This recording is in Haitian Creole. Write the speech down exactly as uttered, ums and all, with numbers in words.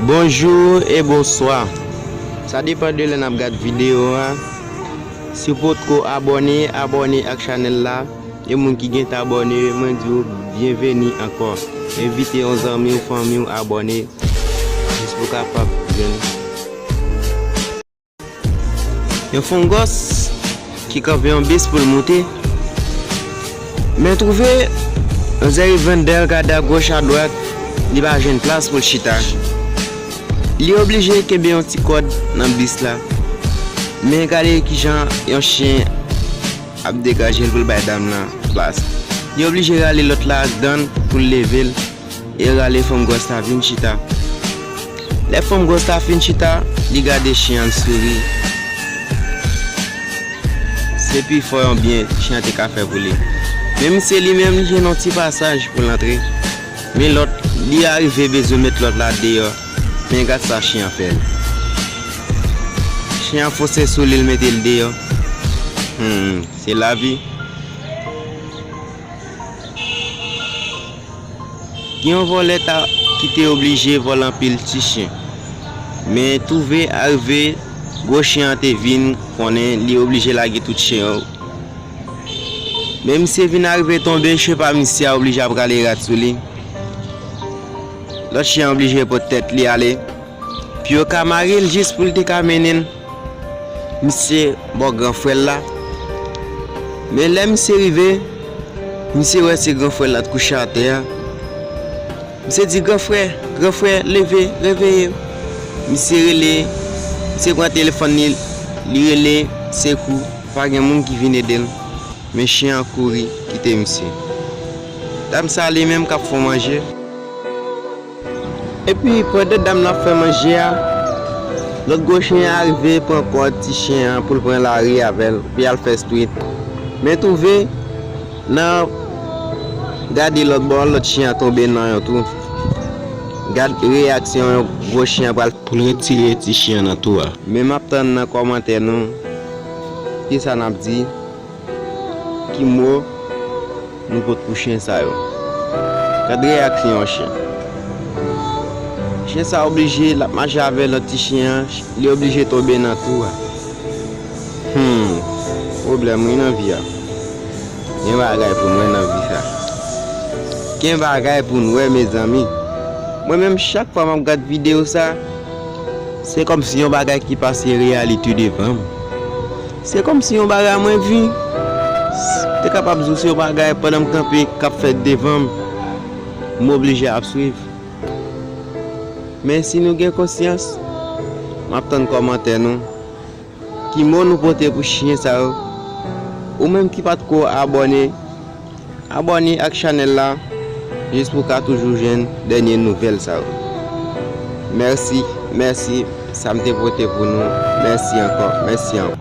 Bonjou e bonswa. Sa depann de lè n ap gad videyo a. Si w potko abòne, abòne ak chanèl la. E moun ki gentan abòne, mwen di w byenveni ankò. Envite yon zanmi w, fanmi w abòne, jis pou w kapab jwenn. Yon fongòs ki kanpe yon bis pou l moute, men twouve yon zèri vandal gade agoch adwat, li pa jwenn plas pou l chita. Li oblije kenbe yon ti kòd nan bis la, men gade kijan yon chen ap degaje l pou l bay dam nan plas. Li oblije rale lòt la ak dan l pou l leve l e rale fanm gwòs la vin chita. Lè fanm gwòs la fin chita, li gade chen an, l souri. Se pifò yon byen chen an te ka fè pou li. Men misye li menm, li jwenn yon ti pasaj pou l antre. Men lòt, li arive bezwen met lòt la deyò. Men gad sa chen an fè l. Chen an fonse sou li, l mete l deyò. Hmm, se lavi. Gen yon vòlè ta, ki te oblije vòlè anpil ti chen. Men twouve arive, gwo chen an te vin konnen li oblije lage tout chen yo. Men misye vin arive tonbe, chen pa misye a oblije ap rale rad sou li. Lòt chen an oblije pot tèt li ale. Pou yo ka mare l jis pou l te ka mennen l misye bò gran frè l la. Men lè misye rive, misye wè se gran frè l la t kouche atè a. Misye di, "Gran frè, gran frè, leve, reveye." Misye rele, misye pran telefòn li, li rele sekou, pa gen moun ki vin ede l. Men chen an kouri kite misye. Dam sa li menm k ap fè manje. Epi, pandan dam nan ap fè manje a, lòt gwo chen an arive pran kòd ti chen an pou l pran lari avè l, pou y al fè street. Men twouve, nan gade lòt bò, lòt chen an tonbe nan yon twou. Gad reyaksyon yon gwo chen an pral pou l retire ti chen an nan twou a. Men m ap tann nan kòmantè nou, kisa n ap di. Ki mo nou pot pou chen sa yo? Gad reyaksyon yon chen. Chen sa oblije, l ap mache avè lòt ti chen an, li oblije tonbe nan twou a. Hmm, pwoblèm wi nan vi a. Gen bagay pou n wè nan vi sa. Gen bagay pou n wè, mezanmi. Mwen menm, chak fwa m ap gad videyo sa, se kòmsi yon bagay ki pase reyalite devan m. Se kòmsi yon bagay mwen vi. Te kapab di w se yon bagay pandan m kanpe k ap fèt devan m, m oblije ap swiv. Men si nou gen konsyans, m ap tann kòmantè nou. Ki mo nou pote pou chen sa yo? Ou menm ki pa t ko abòne, abòne ak chanèl la, jis pou w ka toujou jwenn dènye nouvèl sa yo. Mèsi, mèsi, sa m te pote pou nou. Mèsi ankò, mèsi ankò.